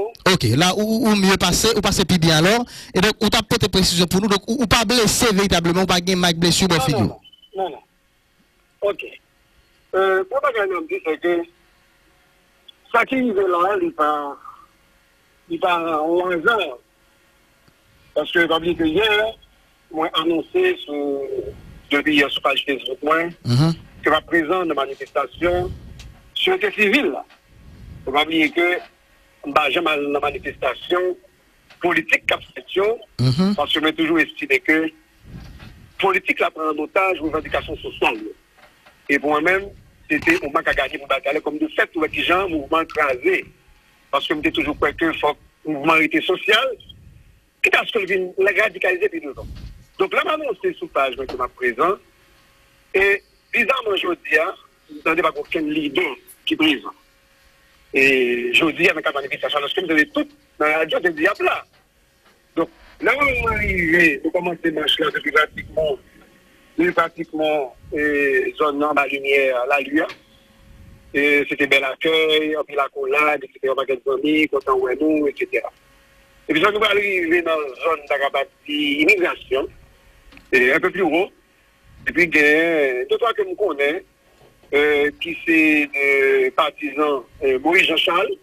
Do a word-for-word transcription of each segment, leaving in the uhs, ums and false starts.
Ok, la ou, ou, ou mye pase, ou pase pi byen alò. E donk, ou t ap pote presizyon pou nou. Donk, ou, ou pa blese veritableman, ou pa gen mak blesi bò figi w. Non, non. Ok. Euh, premye bagay m ap di, se ke sa ki rive la, li pa, li pa yon aza. Paske, pa bliye ke yè, mwen anonse sou, depi yè sou paj Facebook mwen, ke m ap prezan nan manifestasyon sosyete sivil la. Fò pa bliye ke m pa janm al nan manifestasyon politik k ap fèt yo, paske mwen toujou estime ke politik la pran an otaj revandikasyon sosyal yo. E pou mwen menm, se te yon mak a gade pou batay la, kòm de fèt, ou wè kijan mouvman an kraze. Paske m te toujou kwè ke fòk mouvman an rete sosyal, kit aske l vin radikalize pi devan. Donk, lè m anonse sou paj mwen ke m ap prezan, e bizaman jodi a, m tande pa gen okenn lidè ki prezan. E jodi a, nan kad manifestasyon, lòske m tande tout nan radyo te di y ap la. Donk, lè mwen rive, nou kòmanse mach la depi pratikman, depi pratikman e, zòn nan anba limyè Lali a. E, se te bèl akèy, anpil akolad, etsetera. Yon pakèt zanmi, kontan wè nou, etsetera. Epi sa nou pral rive nan zòn, ta kapab di, imigrasyon, e, un peu plus haut, epi gen de twa ke m konnen, e, ki se de patizan e, Moïse Jean Charles,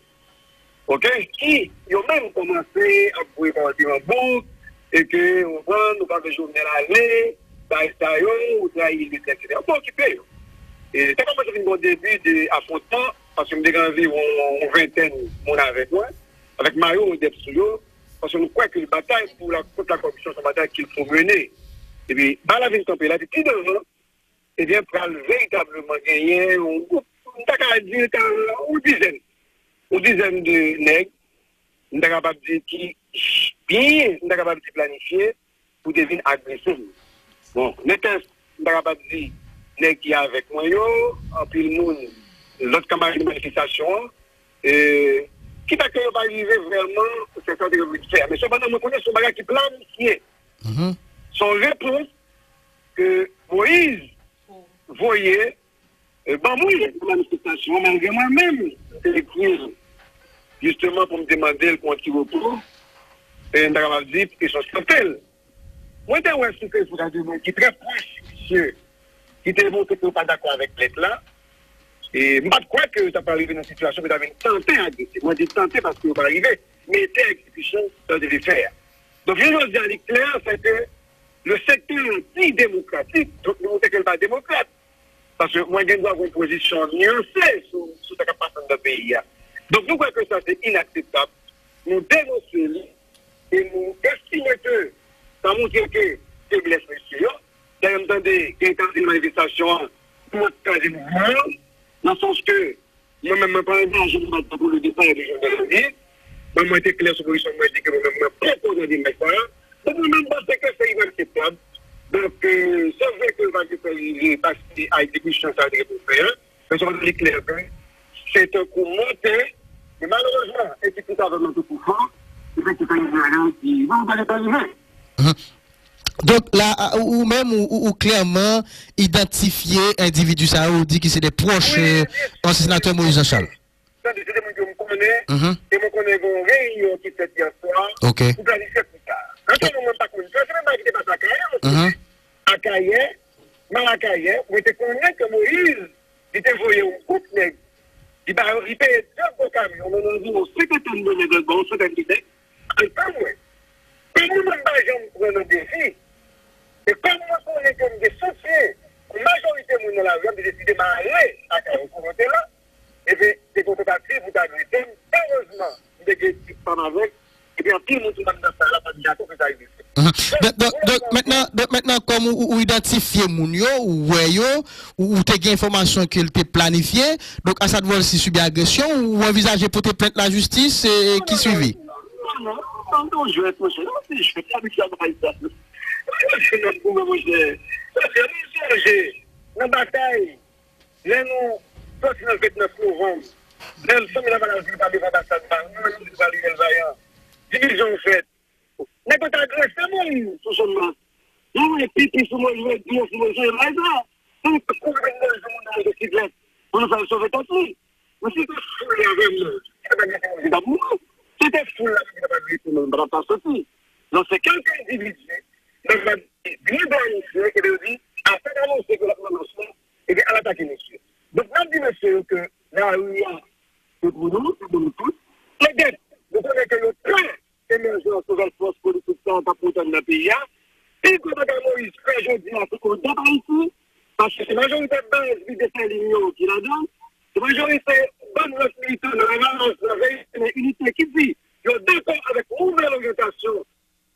ok, ki yo menm kòmanse ap voye kòmantè an bouk, e ke, ou konprann, nou pa vle Jovenel ale, bagay sa yo, ou trayi Leta, etsetera. M pa okipe yo. E, te kòmanse vin gen yon debi de afwontman, paske m te gen anviwon yon ventèn moun avèk mwen, avèk mayo Odep sou yo, paske nou kwè ke batay pou la, kont la kòripsyon se yon batay qu'il faut mener. Epi, ba la vin kanpe la, epi pi devan, ebyen, pral veritableman genyen yon gwoup, m ta ka di, yon dizèn, yon dizèn de nèg, m ta kapab di ki byen, m ta kapab di planifye, pou te vin agrese m. Bon, nètès, m ta kapab di, nèg ki avèk mwen yo, anpil moun, lòt kanmarad de manifestasyon an, e, ki fè ke yo pa rive vrèman fè sa yo te gen pou yo fè a. Men sepandan, mwen konnen se yon bagay ki planifye. Se yon repons ke Moyiz voye e, ban mwen manifestasyon an, malgre mwen menm, m te ekri l, jisteman, pou m te mande l pou yon ti repo, e, m ta kapab di, pou kesyon sante l. Mwen te wè sou Facebook a de moun ki trè pwòch misye, ki te montre ke yo pa dakò avèk plent la. E m pa t kwè ke yo ta pral rive nan sitiyasyon pou yo ta vin tante agrese. Mwen di tante paske yo pa rive mete egzekisyon sa yo te vle fè a. Donk, jounen jodi a, li klè, se ke le sektè di demokratik, donk, nou montre ke l pa demokrat. Paske mwen gen dwa gen yon pozisyon nyanse sou, sou sa k ap pase anndan peyi a. Donk, nou kwè ke sa se inakseptab. Nou denonse li e nou estime ke sa montre ke feblès mesye yo. Dayè, m tande gen tan di manifestasyon an, pou yo kraze mouvman an, nan sans ke mwen menm, mwen pa angaje m bat pou le depart de Jovenel Moïse. Mwen, mwen te klè sou pozisyon mwen, di ke mwen menm, mwen poko nan demach sa a. Donk, mwen menm, m panse ke se inakseptab. Donk, euh, se vre ke yo pa te fè rive pase a egzekisyon sa yo te gen pou fè a, men se pa li klè ke se tankou monte, men malerezman, ekip ki t avè m nan te pi fò, se sa ki fè rive a la, ki, bon, pa gen tan rive. Donk, la, ou, ou menm, ou, ou, ou klèman idantifye endividi sa yo, ou di ki se de pwòch, euh, ansyen senatè Moïse Jean Charles. Tande, se de moun ke m konnen, e mwen konnen gen yon reyinyon ki fèt yè swa pou planifye pou sa. Nan tan mwen pa konn sa, se menm bagay ki te pase Akayè, mwen sonje. Akayè, Mal Akayè, mwen te konnen ke Moïse, li te voye yon gwoup nèg, li ba yo, li peye de gwo kamyon, nan anviwon senkantèn de nèg, ba yon santèn de nèg, al pran mwen. Peyi mwen pa janm pran nan defi. E kòm mwen konnen ke m gen soutyen pou majorite moun nan lari a, m te deside m ale Akayè pou mwen te la. Ebyen, te gen yon tantativ pou ta agrese m. Erezman, m te gen ekip pa m avèk, epi anpil moun sou bannda sa la pa t dakò ke sa rive fèt. Donk, donk, donk, mentnan, donk, mentnan, kòm ou, ou, ou idantifye moun yo, ou wè yo, ou, ou te gen enfòmasyon ke l te planifye, donk, Assad Volcy sibi agresyon, ou anvizaje pote plent lajistis, e, e ki swivi? Non, non, non, non, non, jwèt, monchè, non, se jwèt, abitye al nan kay sa. Monchè, nan goumen, monchè. Monchè, nou sonje, nan batay, lè nou sòti nan vennèf novanm, lè Zanmi Lavalas di li pa bezwen anbasad Maryland, li pral Rivyè Vayan, divizyon fèt. Nèg yo t agrese moun sou zòn nan. Yo voye pipi sou Moyiz, yo sou Moyiz, yo lage la. Pou yo kouri vin Moyiz, moun nan motosiklet, pou nou fè l sove tèt li. Men si te foule avè m nan, se pa gen moun ki t ap mouri. Se sa ta soti. Donk, se kèlke endividi, donk, va di, vini bò misye, epi yo di, apre anonse ke l ap nan lòs la, epi al atake misye. Donk, n ap di mesye yo ke lari a, se pou nou, se pou nou tout. Petèt, nou konnen ke yo pè emèjans nouvèl fòs politik sa a k ap retann nan peyi a. Pi gwo bagay Moyiz fè jodi a, se ke l dèpayise, paske se majorite baz Vil Desalin yo ki ladan l, se majorite bann lòt militan nan Lavalas, nan Veyis, nan Inite ki di yo dakò avèk nouvèl oryantasyon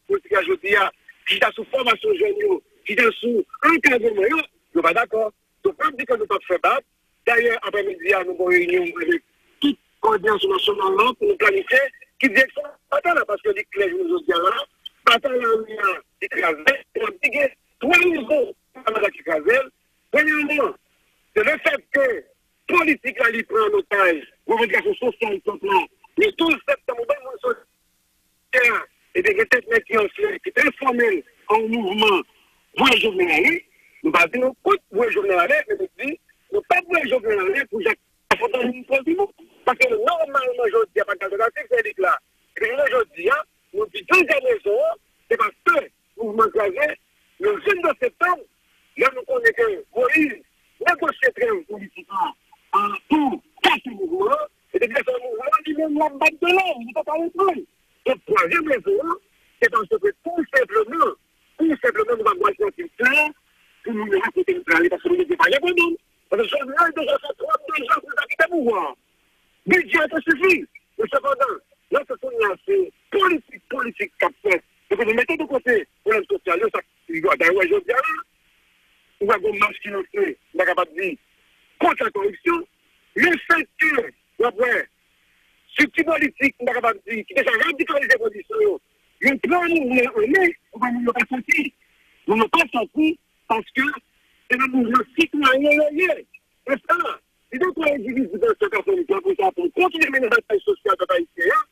politik la jodi a, ki chita sou fòmasyon jèn yo, ki chita sou ankadreman yo, yo pa dakò. Donk, n ap di ke nou p ap fè bak. Dayè, aprèmidi a, nou gen yon reyinyon avèk tout kòdinasyon nasyonal la pou nou planifye ki direksyon batay la, paske li klè jounen jodi a la, batay lari a, li kraze, e n ap di gen twa rezon pou batay la ki kraze l. Premyèman, se lefètke politik la, li pran an otaj revandikasyon sosyal pèp la. Le douz septanm, ou bay moun sou tè a, ebyen, gen kèk nèg ki anfle, ki transfòme l an yon mouvman voye Jovenel ale. Nou pa di nou kont voye Jovenel ale, men nou di nou p ap voye Jovenel ale pou Jacques Lafontaine vin pran timoun. Paske nòmalman, jodi a, pa t altènativ, se elit la. Epi jounen jodi a, nou di dezyèm rezon an, se paske mouvman kraze, le vennde septanm, lè nou konnen ke Moyiz negosye trèv politik la, a, pou kase mouvman an, e te fè mouvman an, li menm l ap bat de lè, li pa ka reprann. Donk, twazyèm rezon an, se paske tou senpleman, tou senpleman, nou pa gen altènativ klè pou moun yo kote l prale, paske nou menm pa gen pwoblèm. Paske Jovenel deja fè twòp deja pou l ta kite pouvwa a. Bidjè a te sifi. Men sepandan, lè se kounye a se politik, politik k ap fèt. Depi nou mete de kote pwoblèm sosyal yo, sa, dayè, w wè jodi a la, ou wè gon mach ki lanse, m ta kapab di, kont la koripsyon. Men fèt ke w ap wè estrikti politik, m ta kapab di, ki deja radikalize pozisyon yo, yo pran mouvman an men, ou wè moun yo pa soti. Moun yo pa soti paske se nan mouvman sitwayen yo ye. E sa, li te twò endividi nan sa ka fè m pè pou sa, pou kontinye mennen batay sosyal pèp ayisyen an,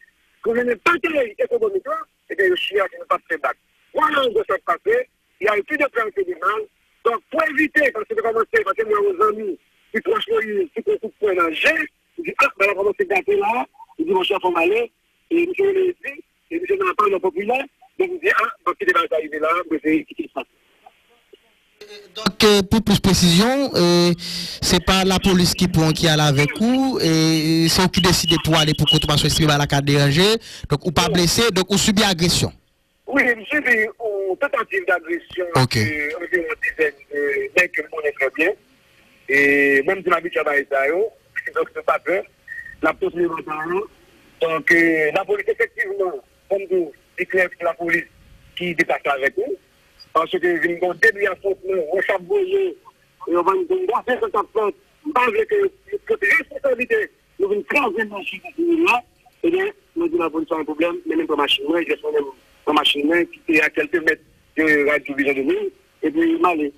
pou mennen batay ekonomik la, ebyen, yo chire a, nou p ap fè bak. Vwala an gwo sa k pase, y a eu plus de peur que de mal. Donk, pou evite, paske te kòmanse, paske m wè yon zanmi ki pwòch Moyiz, ki pran kout pwen nan je, li di, a, bagay la kòmanse gate la, li di, monchè, fò m ale, e misye rele Edi, e misye nan pale popilè, donk m di, a, m ap kite bagay sa rive la, m prefere kite sa. Donk, euh, pou plis presizyon, euh, se pa lapolis ki pran w, ki ale avèk ou, e se ou ki deside pou w ale pou kont ou, paske w estime bagay la ka deranje, donk ou pa blese, donk ou sibi agresyon. Wi, m sibi yon tantativ dagresyon de anviwon dizèn de nèg ke m konnen trè byen. E mwen, m di m abitye a bagay sa yo. Donk, nou pa pè. N ap kontinye batay la. Donk, euh, lapolis, efektivman, kòm di w, se klè se lapolis ki deplase avèk nou. Paske vin gen debri afwontman, wòch ap voye, e yo pa vin gen debri afwontman k ap fèt. M pa vle ke yo pote responsablite, nou vin kraze machin ki sou wout la. Ebyen, mwen di lapolis pa gen pwoblèm, men menm pran machin mwen, jès mwen menm pran machin mwen, ki te a kèlke mèt de radyo Vision de Mil, epi m ale.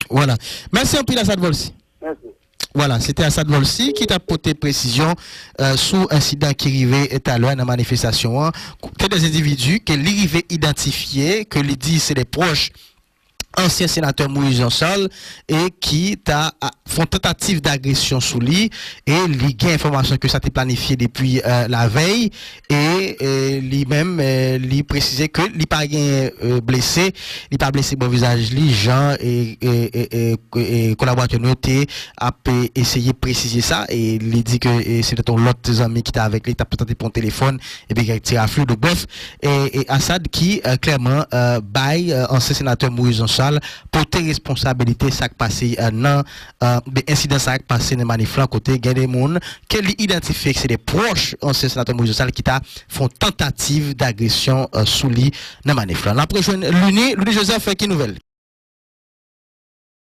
Vwala. Mèsi anpil, Assad Volcy. Mèsi. Vwala, se te Assad Volcy ki t ap pote presizyon, euh, sou ensidan ki rive talè nan manifestasyon an. Te de endividi ke li rive idantifye, ke li di se de pwòch ansyen senatè Moïse Jean Charles, e ki ta, a, fè yon tantativ dagresyon sou li, e li gen enfòmasyon ke sa te planifye depi, euh, lavèy, e, e li menm, euh, li presize ke li pa gen, euh, blese, li pa blese bò vizaj li, jan, e, e, e, e, e kolaboratè nou yo te ap, e, eseye presize sa, e li di ke, e, se te yon lòt zanmi ki te avèk li, t ap tante pran telefòn, epi gen ti rafli. Donk, brèf, e, e Assad ki, e, klèman, e, bay, e, ansyen senatè Moïse Jean Charles pote responsabilite sa k pase, e, nan, e, de ensidan sa k pase nan manif lan, kote gen de moun ke li idantifye ke se de pwòch ansyen senatè Moïse Jean Charles ki ta fè yon tantativ dagresyon, e, sou li nan manif lan. N ap rejwenn Lunie, Lunie Joseph, ki nouvèl?